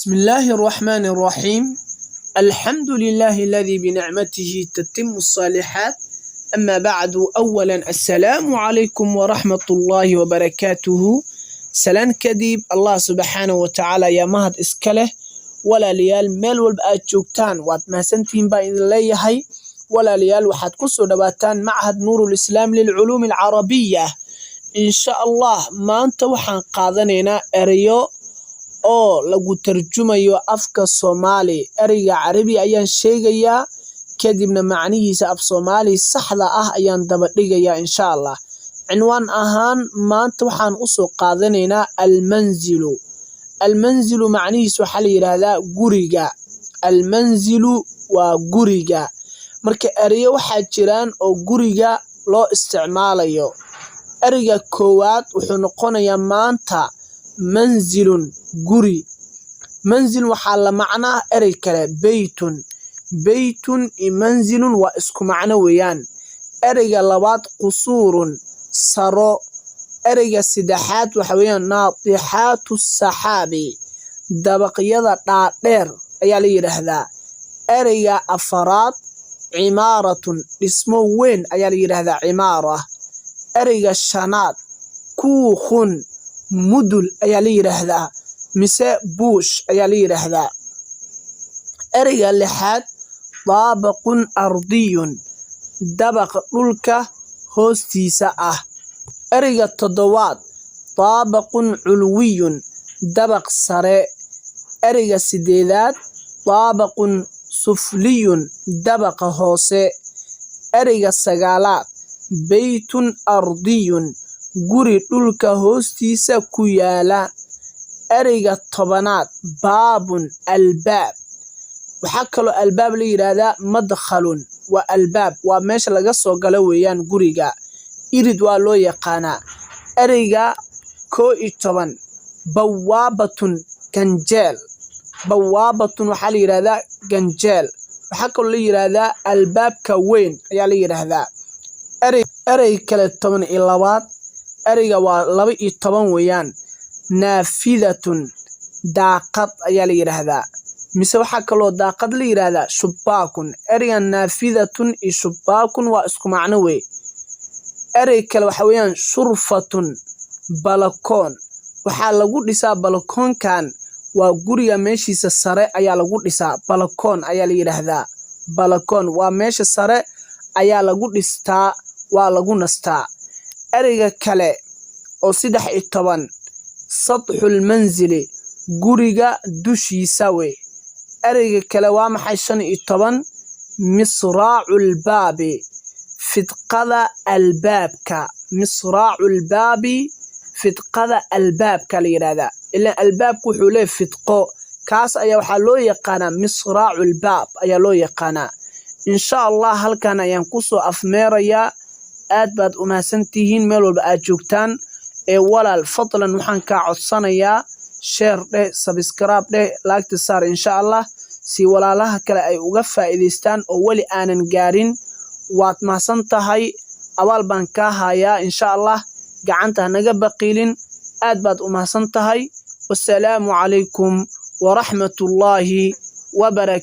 بسم الله الرحمن الرحيم، الحمد لله الذي بنعمته تتم الصالحات، أما بعد. أولا، السلام عليكم ورحمة الله وبركاته. Salaan kadib, Allah subxaanahu watacaala ayaa mahad iska leh. Walaalayaal, meel walba aad joogtaan, waad mahadsantihiin baan idin leeyahay. Walaalayaal, waxaad ku soo dhawaataan Machad Nuurulislaam lilculuumi alcarabiya. Insha Allah maanta waxaan qaadanaynaa ereyo oo lagu tarjumayo afka Soomaali. Ereyga Carabi ayaan sheegayaa, kadibna macnihiisa af Soomaali saxda ah ayaan daba dhigayaa, insha Allah. Cinwaan ahaan maanta waxaan usoo qaadanaynaa المنزل. المنزل macnihiisa waxaa la yidhaahdaa guriga. المنزل waa guriga. Marka ereyo waxaa jiraan oo guriga loo isticmaalayo. Ereyga koowaad wuxuu noqonayaa maanta منزل, guri. منزل waxaa la macnaa erey kale, بيت. بيت iyo منزل waa isku macno weeyaan. Ereyga labaad, قصور, saro. Ereyga saddexaad waxa weeyaan ناطحات السحاب, dabaqyada dhaadheer ayaa la yidhaahdaa. Ereyga afaraad, عمارة, dhismo weyn ayaa la yidhaahdaa, عمارة. Ereyga shanaad, كوخ, mudul ayaa la yidhaahdaa mise buush ayaa la yidhaahdaa. Ereyga lixaad, طابق أرضي, dabaq dhulka hoostiisa ah. Ereyga toddobaad, طابق علوي, dabaq sare. Ereyga sideedaad, طابق سفلي, dabaqa hoose. Ereyga sagaalaad, بيت أرضي, guri dhulka hoostiisa ku yaala. Ereyga 10aad, باب, albaab. Waxaa kaloo albaab la yidhaahdaa مدخل. Waa albaab, waa meesha laga soo galo weeyaan guriga. Irid waa loo yaqaanaa. Ereyga 11, بوابة, ganjeel. بوابة waxaa la yidhaahdaa ganjeel. Waxaa kaloo la yidhaahdaa albaabka weyn ayaa la yidhaahdaa. Erey kale, 12aad, ereyga waa 12 weeyaan. نافذة, daaqad ayaa la yidhaahdaa, mise waxaa kaloo daaqad la yidhaahdaa شباك. Ereygan نافذة iyo شباك waa isku macno wey. Erey kale waxa weeyaan شرفة, balakoon. Waxaa lagu dhisaa balakoonkan, waa guriga meeshiisa sare ayaa lagu dhisaa. Balakoon ayaa la yidhaahdaa. Balakoon waa meesha sare ayaa lagu dhistaa, waa lagu nastaa. Ereyga kale oo 13, سطح المنزل, guriga dushiisa wey. Ereyga kale waa maxay? 15, مصراع الباب, fidqada albaabka. مصراع الباب, fidqada albaabka la yidhaahdaa. Ilaan albaabku wuxuu leeyahy fidqo, kaas ayaa waxaa loo yaqaanaa مصراع الباب ayaa loo yaqaanaa. Insha Allah halkan ayaan kusoo afmeerayaa. Aad baad u mahadsantihiin meel walba aad joogtaan. Ee walaal, fadlan waxaan kaa codsanayaa share dheh, subscribe dheh, like-ta saar, insha Allah, si walaalaha kale ay uga faa'iidaystaan oo weli aanan gaarin. Waad mahadsan tahay, abaal baan kaa hayaa. Insha Allah gacanta hanaga baqiilin. Aad baad u mahadsan tahay. Wasalaamu calaykum waraxmatullaahi wabarakatu.